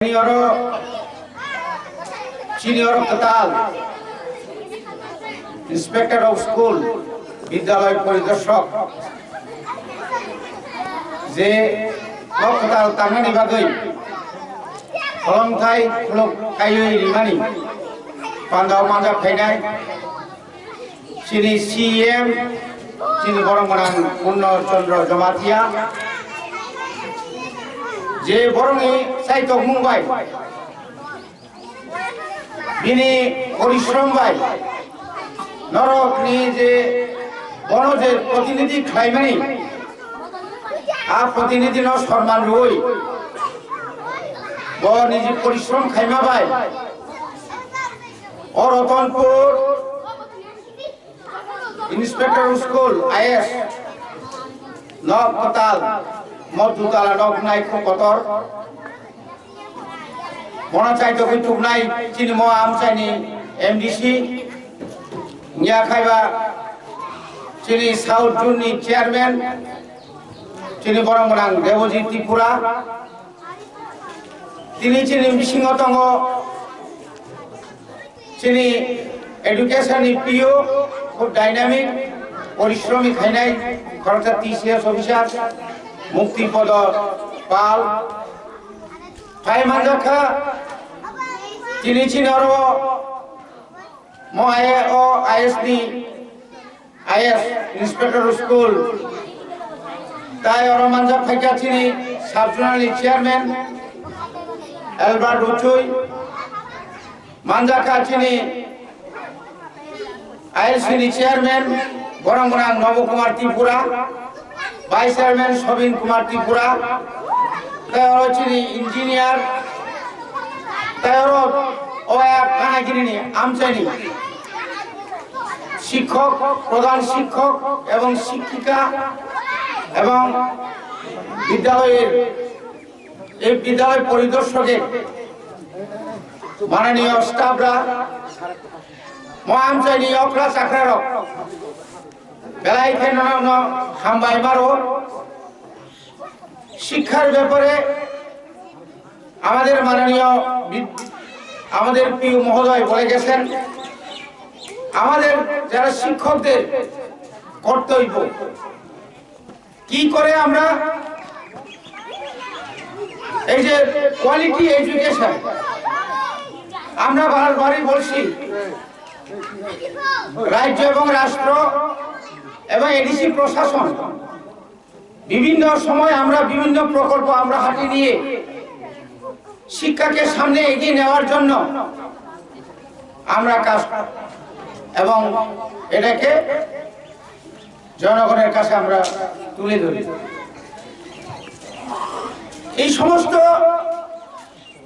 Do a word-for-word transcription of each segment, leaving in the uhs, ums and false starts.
Senior, senior kwtal, Inspector of School, Bidyalay Poridarshok, je nok kwtal tangnani bagwi kolomthai khuluk kaiwi rimani pandao manjak phainai. Chini C E M, chini borok gwnang Purno Chandra Jamatia, je borokni chaitokmung bai, bini porishrom bai, norokni je bono je protinidhi khlaimani, a protinidhi no sorman rwi, bo niji porishrom khaima bai, o Ratanpur, Inspector School, I S, nok kwtal, mo dutala nok nai kho kotor. Bono chaitokwi tubnai chini mo amchaini M D C, nya khaiba chini South Zone ni Chairman, chini borok gwnang Debojit Tripura, tini chini bisingo tongo. Chini education ni P O khub dynamic, porishromi khainai, khoroksa T C S officer, Mukti Podo Pal. Phai manjakha, chini chini oro mo I A O, I S ni I S, Inspector School. Tai oro manjak phaikha chini sub zonal ni chairman Albert Uchui, manjakha chini I L C ni chairman borok gwnang Nobo Kumar Tripura, Vice Chairman Sobin Kumar Tripura, tei oro chini engineer, tei oro oya Kanagiri ni amchaini shikkok, pradhan shikkok ebong shikkika ebong bidyaloyer, ei bidyaloy poridorshoker mananiyo staff ra, mo amchaini okra chakra rok, belai khe nono hambai maro. শিক্ষার ব্যাপারে আমাদের মাননীয় বি-, আমাদের প্রিয় মহোদয় বলে গেছেন, আমাদের যারা শিক্ষকদের কর্তব্য, কি করে আমরা এই যে কোয়ালিটি এডুকেশন, আমরা বারবারই বলছি, রাজ্য এবং রাষ্ট্র এবং এডিসি প্রশাসন বিভিন্ন সময় আমরা বিভিন্ন প্রকল্প আমরা হাতে নিয়ে শিক্ষাকে সামনে এগিয়ে নেওয়ার জন্য আমরা কাজ এবং এটাকে জনগণের কাছে আমরা তুলে ধরি। এই সমস্ত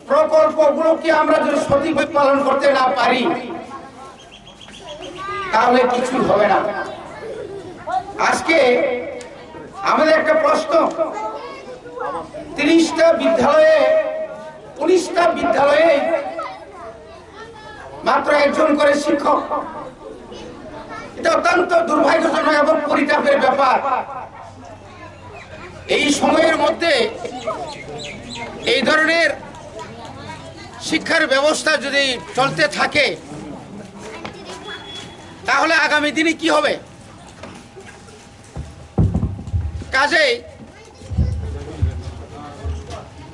প্রকল্পগুলোকে আমরা যদি সঠিকভাবে পালন করতে না পারি, তাহলে কিছু হবে না। আজকে আমাদের একটা প্রশ্ন, তিরিশটা বিদ্যালয়ে, উনিশটা বিদ্যালয়ে মাত্র একজন করে শিক্ষক। এটা অত্যন্ত দুর্ভাগ্যজনক এবং পরিতাপের ব্যাপার। এই সময়ের মধ্যে এই ধরনের শিক্ষার ব্যবস্থা যদি চলতে থাকে, তাহলে আগামী দিনে কি হবে? কাজেই,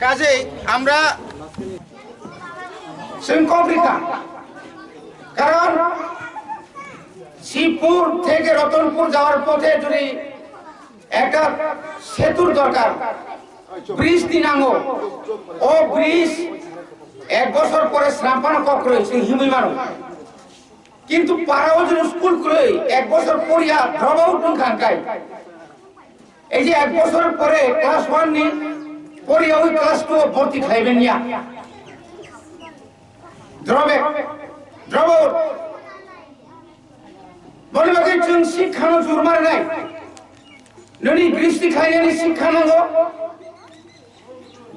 কাজেই আমরা শৃঙ্খল দিতাম, কারণ শিবপুর থেকে রতনপুর যাওয়ার পথে যদি একটা সেতুর দরকার, ব্রিজ দিনাঙ্গো, ও ব্রিজ এক বছর পরে শ্রাম্পানো কক্রয়, সেই হিমুই মানো। কিন্তু পাড়াও যদি স্কুল করে এক বছর পড়িয়া ড্রপ আউট খান খাই, এই যে এক বছর পরে ক্লাস ওয়ান নি পড়িয়া ওই ক্লাস টু ভর্তি খাইবেন ইয়া, drop, drop out. Boni bagwi chwng sikhano jurmar nai. Nini gristi khlainani sikha nango.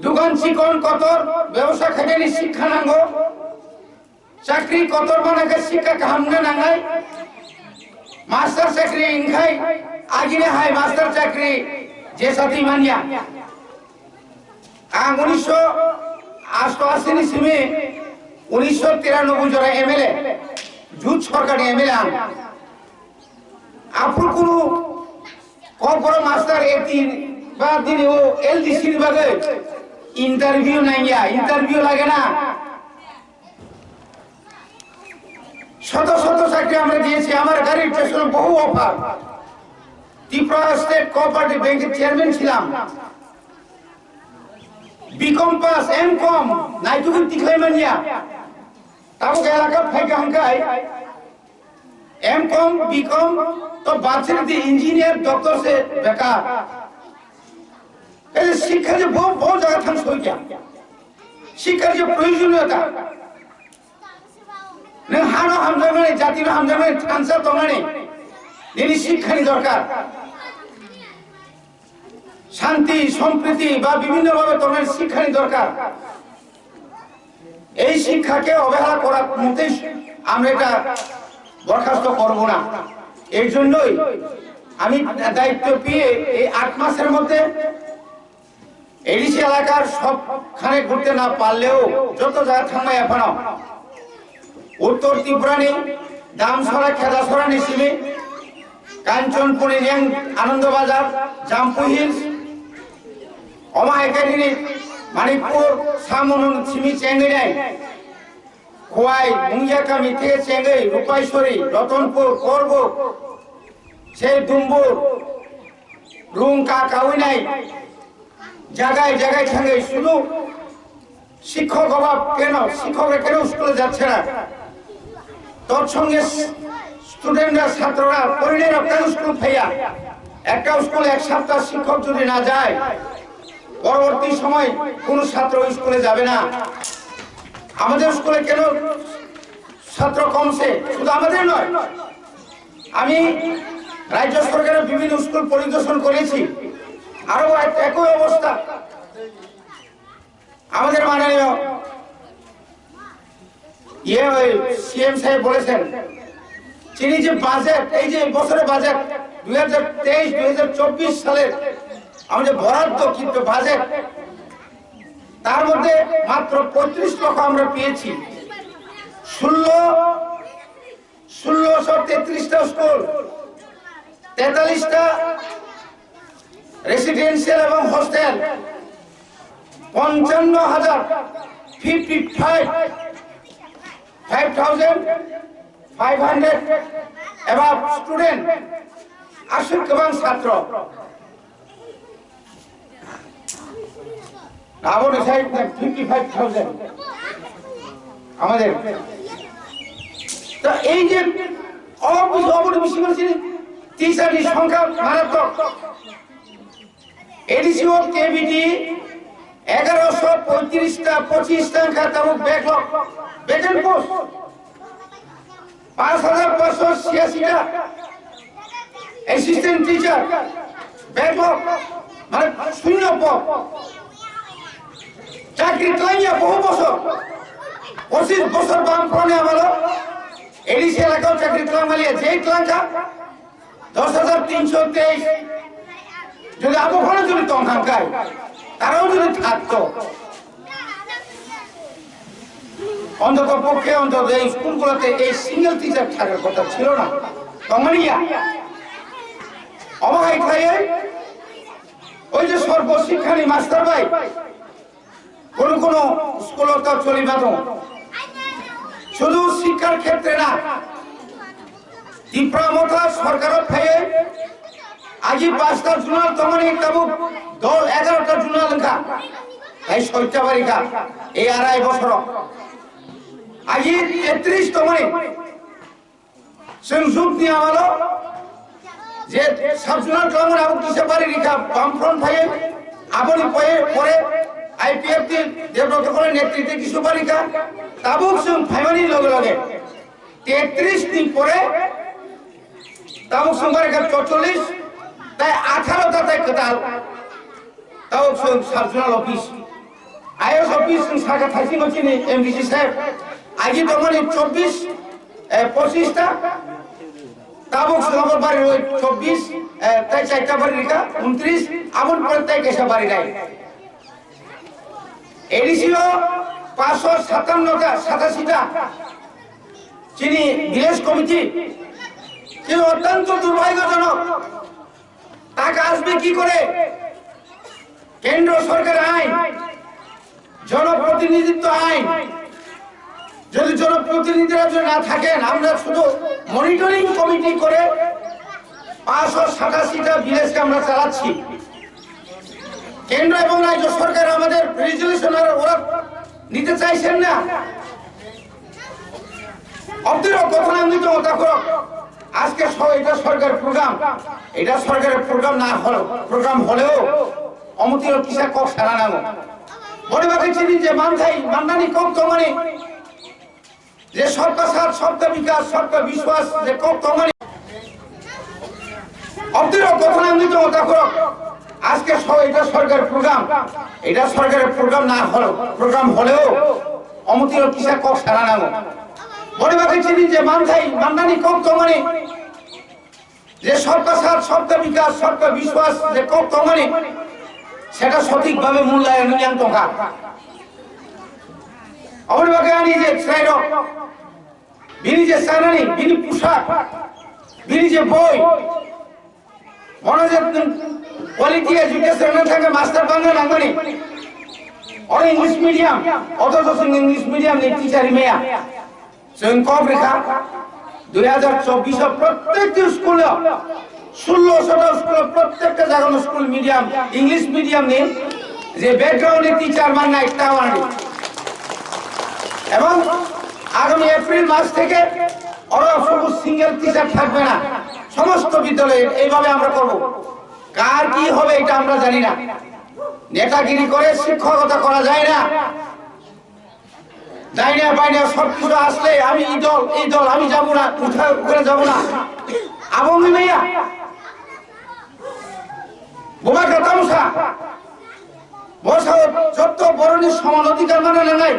Dugan chikon kotor bebosa khainani sikha nango. Chakri kotor mana khe sikha kaham wngna nangnai. Master chakri wngkhai agini hai master chakri jesati manya. Ang unisho Asto asini simi unisho tiranoboi jora M L A, jut sorkarni M L A ang. Aphuru kunu kokborok master eighteen ba dini o L D C ni bagwi interview nangya, interview lage na. শত শত চাকরি আমরা দিয়েছি, আমার গাড়ির পেছনে বহু অফার। Tripura state cooperative ব্যাংকের চেয়ারম্যান ছিলাম, বিকম পাস, এম কম, নাইটুকুন তিখলাই মানিয়া। Tabuk elaka phaikha hwnkhe M com, B com to bachiri di engineer, doctor se bekar. Kaise শিক্ষা যে বহু বহু জায়গা থাম সইকা। শিক্ষার যে প্রয়োজনীয়তা, nang hano hamjaknai, jatino hamjaknai, thansa tongnani, nini শিক্ষানি দরকার। শান্তি সম্প্রীতি বা বিভিন্নভাবে তোমার শিক্ষানি দরকার। এই শিক্ষাকে অবহেলা করার মতেই আমরা এটা বরখাস্ত করব না। এই জন্যই আমি দায়িত্ব পেয়ে এই আট মাসের মধ্যে এডিসি এলাকার সবখানে ঘুরতে না পারলেও যত জায়গা থাকবে এখনো উত্তর ত্রিপুরানি দামছড়া, খেদাছড়া নিসিমি, কাঞ্চনপুরি রিয়াং, আনন্দবাজার, জাম্পু হিলস, অমাহাইকারিনি, মানিকপুর, সামুনুন সিমি চেঙ্গিরাই, খোয়াই, মুঙ্গিয়াকামি থেকে চেঙ্গি, রূপাইশ্বরী, রতনপুর, করবুক, সেই ডুম্বুর, রুংকা কাউইনাই, জায়গায় জায়গায় থাঙ্গে শুধু শিক্ষক অভাব কেন? শিক্ষকরা কেন স্কুলে যাচ্ছে না? তৎসঙ্গে স্টুডেন্টরা, ছাত্ররা, পরিণয়রা কেন স্কুল ফাইয়া? একটা স্কুল এক সপ্তাহ শিক্ষক যদি না যায়, পরবর্তী সময় কোনো ছাত্র স্কুলে যাবে না। আমাদের স্কুলে কেন ছাত্র কমছে? শুধু আমাদের নয়, আমি রাজ্য সরকারের বিভিন্ন স্কুল পরিদর্শন করেছি, আরো এক-, একই অবস্থা। আমাদের মাননীয় ইয়ে ওই সিএম সাহেব বলেছেন, তিনি যে বাজেট, এই যে বছরের বাজেট দুই হাজার তেইশ দুই হাজার চব্বিশ সালের আমাদের বরাদ্দ কিন্তু বাজেট, তার মধ্যে মাত্র পঁয়ত্রিশ লক্ষ আমরা পেয়েছি। ষোলো, ষোলোশো তেত্রিশটা স্কুল, তেতাল্লিশটা রেসিডেন্সিয়াল এবং হোস্টেল, পঞ্চান্ন হাজার, fifty five, five thousand five hundred above student, আসুক এবং ছাত্র। Aboni side na fifty five thousand. আমাদের তো এই যে অবশ্যই অবশ্যই বেশি করেছি, টিচারদের সংখ্যা মারাত্মক। এডিসি ও কেবিটি এগারোশো পঁয়ত্রিশটা, পঁচিশটা খাতামুখ ব্যাকলগ, ভ্যাকেন্ট পোস্ট। পাঁচ হাজার পাঁচশো ছিয়াশিটা অ্যাসিস্ট্যান্ট টিচার, ব্যাপক, মানে শূন্য পদ। চাকরি tlangya বহু বছর, পঁচিশ বছর বামফ্রন্টে আমলো এডিসি এলাকাও চাকরি tlangmaliya, যেই tlangkha দশ হাজার তিনশো তেইশ যদি আবহাওয়া যদি tongkha hwnkhe, তারাও যদি থাকতো, অন্তত পক্ষে অন্তত এই স্কুলগুলোতে এই সিঙ্গেল টিচার থাকার কথা ছিল না। Tongmaliya, অবহাই খাইয়ে ওই যে সর্বশিক্ষানি মাস্টার ভাই কোনো কোনো স্কুলও তো চলি বাদো, শুধু শিক্ষার ক্ষেত্রে না, ত্রিপুরা মথা সরকারও ফেয়ে আজি পাঁচটা জোনাল tongmani tabuk দশ এগারোটা জোনাল wngkha, তাই ছয়টা বারিকা এই আড়াই বছর আজি তেত্রিশ tongmani chwng jukni amalo je sub-zonal klamani abo kisa bari rikha, bamfront phaiwi aboni pore pore IPFT Debrot Kolani netritwe kisa bari rikha, tabuk chwng phaimani loge loge tetris ni pore tabuk chwng bari rikha chorchollis, tai atharo ta tai kwtal. Tabuk chwng sub-zonal office, I S office chwng sakha thaisingo chini M D C saheb. Agi tongmani chobbish, eh, pochish ta. Tabuk chwng abo bari rwi chobbish, eh, tai chaita bari rikha, untrish, aboni pore tai kaisa bari nai. ADC ও পাঁচশো সাতান্নটা, সাতাশিটা, চিনি village committee, কিন্তু অত্যন্ত দুর্ভাগ্যজনক। টাকা আসবে কি করে? কেন্দ্র সরকার আইন, জনপ্রতিনিধিত্ব আইন, যদি জনপ্রতিনিধিরা যদি না থাকেন, আমরা শুধু মনিটরিং কমিটি করে পাঁচশো সাতাশিটা ভিলেজকে আমরা চালাচ্ছি। কেন্দ্র এবং রাজ্য সরকার আমাদের রেজুলেশন আর ওরা নিতে চাইছেন না। অপ্তিরক ঘটনা নিতে হতা করো। আজকে স-, এটা সরকার প্রোগ্রাম, এটা সরকারের প্রোগ্রাম না হলেও, প্রোগ্রাম হলেও অমতিরক কিসা কক সারা নাঙো। বড় বাকি চিনি যে মানথাই, মান্নানি কক তো মানে যে সবকা সাথ, সবকা বিকাশ, সবকা বিশ্বাস যে কক তো মানে। অপ্তিরক ঘটনা নিতে হতা করো। আজকে স-, এটা সরকার প্রোগ্রাম, এটা সরকারের প্রোগ্রাম না হলেও, প্রোগ্রাম হলেও অমতিরক কিসা কক সারা নাঙো। বড় বাকি চিনি যে মানথাই, মান্নানি কক তো মানে যে সবকা সাথ, সবকা বিকাশ, সবকা বিশ্বাস যে কক তো মানে সেটা সঠিকভাবে মূল্যায়ন নিয়াম টকা। অমর বাকি আনি যে শ্রেয় bini je sanani, bini pusak, bini je boi, bono je quality education na thangkhe master bangna nangmani. Oro English medium, othocho chwng English medium ni teacher maya. Chwng kok rikha, dui hajar chobbish o prottekti school o sullo sota school, প্রত্যেকটা জায়গার school medium, English medium নিয়ে যে ব্যাকগ্রাউন্ডে টিচার মান নাই তা অনেক। এবং আগামী এপ্রিল মাস থেকে ওরা শুধু সিঙ্গেল টিচার থাকবে না, সমস্ত বিদ্যালয়ে এইভাবে আমরা করব। কার কি হবে এটা আমরা জানি না। নেতাগিরি করে শিক্ষকতা করা যায় না। ডাইনে বাইনে সব কিছু আসলে আমি এই দল, এই দল, আমি যাবো না, উঠা, ওখানে যাবো না। আবঙ্গি ভাইয়া, বোবা কাতামুসা, বসাও যত বরণের সমান অধিকার মানে না নাই।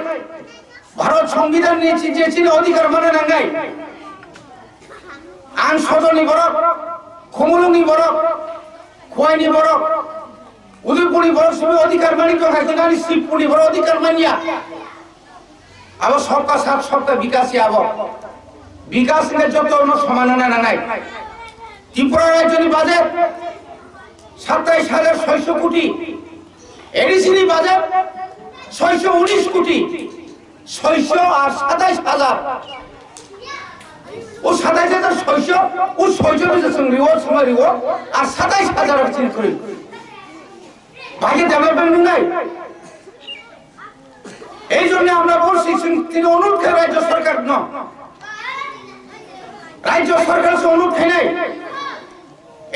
ভারত সংবিধান নিয়ে চিঠিয়ে চিনে অধিকার মানে না নাই। Ang sodoni borok, Khumulungni borok, Khwaini borok, Udaipurni borok simi odhikar mani tongkha, kinani Sibpurni borok odhikar manya. Abo sobka sath sobka bikas ya abo. Bikas hingke joto no soman hwnna nangnai. Tripura rajyoni budget satais hajar soiso koti, A D C ni budget soiso unis koti. Soiso ar satais hajar. O satais hajar soiso, o soiso ni jeswng riwo, suma riwo, ar satais hajar ar chini kwrwi. Bagi development nungnai. এই জন্য আমরা বলছি, চিন-, তিনি অনুরোধ করে রাজ্য সরকার ন-, রাজ্য সরকার সে অনুরোধ খাই নাই।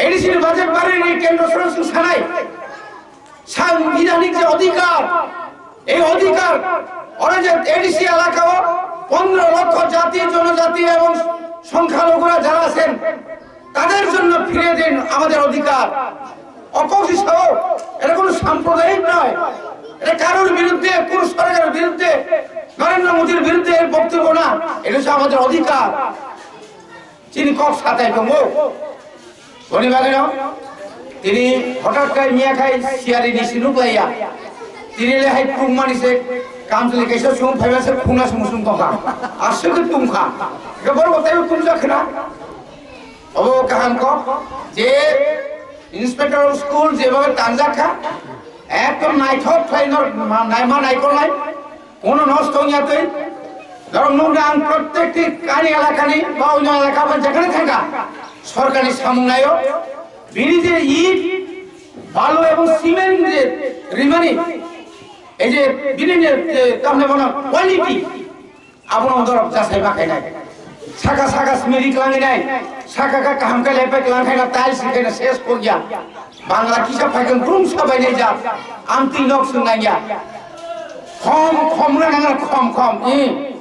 A D C ni budget বাড়িয়ে নিয়ে কেন্দ্র সরকার শুধু সানাই। সাংবিধানিক যে অধিকার, এই অধিকার, ওরা যে A D C এলাকাও পনেরো লক্ষ জাতি, জনজাতি এবং সংখ্যালঘুরা যারা আছেন, তাদের জন্য ফিরিয়ে দিন আমাদের অধিকার। অকৌশি সহ এটা কোনো সাম্প্রদায়িক নয়, এটা কারোর বিরুদ্ধে, কোন সরকারের বিরুদ্ধে, নরেন্দ্র মোদীর বিরুদ্ধে এর বক্তব্য না, এটা হচ্ছে আমাদের অধিকার। Chini kok satai tongo. Boni bagwino tini hotat kai miya khai siyari ni sinuk laiya. Tini le hai pung mani se kamchwlwi kaisa sung phaiba se phungna sung sung tongkha. Aswk khe tungkha. Khe borok bo taibo tungjakhna. Obo kaham kok je inspector of school jebhabe tanjak kha. Ekdom naithok khlai nor ma-, naima naikolnai. Kono nosto wngya twi, norok nukna ang prottekti kani elakani ba onyo elaka ba jekhane thangkha, sorkarni samung naio, bini je it, balu ebong cement je rimani, ei je bini je, je tamne bono quality, abono norok jasai ma khainai. Saka saka smiri klanginai, saka ka kaham khe lepai klang khaina tiles khaina ses kokya. Bangla kisa phaikhe brum sabainai jat. Amtwi nok swngnangya. Khom khom na nang khom khom. I.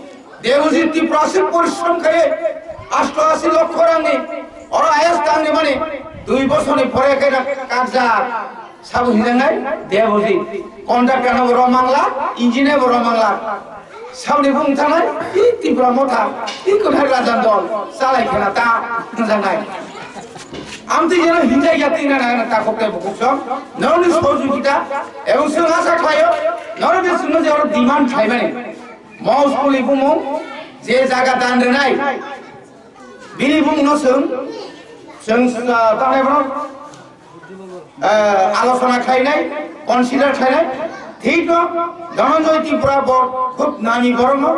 Debojit Tripura se porishrom khe asto asi lokho rangni. Oro ayas tangni mani. Dui bosorni pore khe na kakjak. Sabo hinjangnai Debojit. Contractor no bo romangla, engineer bo romangla. Saboni bung thanai, i Tripura motha, i kwthar rajan dol, chalai khena ta hinjangnai. Amtwi jeno hinjai ya twi na na takhuk tei bukhuk song norokni sohojogita ebong chwng asa khlaio norokni chwngno je oro demand khlaimani mo school ni bumung je jaga dan rwnai bini bumungno chwng chwng ah, tamo ebono ah, alochona khlainai, consider khlainai. Thik no Dhananjay Tripura bo khub nami borokno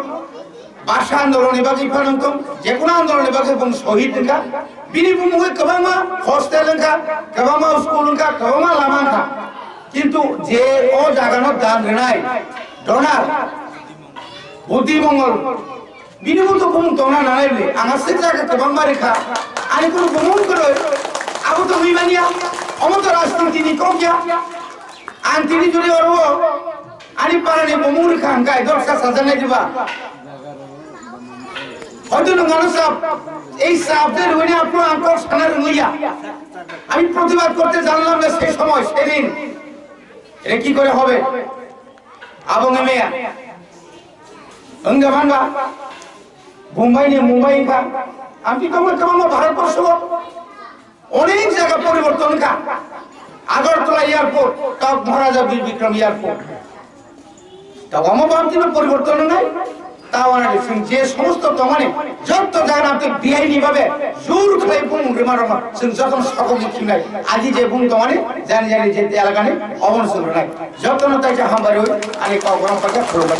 bhasha andolon ni bagwi phanang tong, jekunu andolon ni bagwi bung sohid wngkha. Bini bumungwi kwbangma hostel wngkha, kwbangma school wngkha, kwbangma lama wngkha. Kintu je o jaga no dan rwnai, donor, Buddhi Mongol, bini bo to bumung tongna nanai le, ang aswk jaga kwbangma rikha, ani kunu bumung kwrwi, abo to hwnwi manya, omo to rajniti ni kok ya, ang tini juri oro o, ani para ni bumung rikha ang kai, dorsa sajanai diba? Hoyto nwng ano sap, ei sap de rwini apno ang kok sana rwngya, ami protibad korte janlam na sei somoy, sei din, এটা কি করে হবে? Abo wngya maya. Wngya manba. Bombay ni Mumbai wngkha. Amtwi tongma kwbangma Bharatborsho o onek jaga poriborton wngkha. Agartala airport, tok Maharaja Bir Bikram airport. Tok omo bo amtwi no poriborton wngnai. Tawana de chwng je somosto tongmani jotto jaga amtwi biaini babe jur khlai bumung rwma rwma chwng jotono sokok ni khimnai. Aji je bumung tongmani jani jani je elakani obono chwng rwnai. Jotono taisa hambai rwi ani kok borom paikha khulumbai.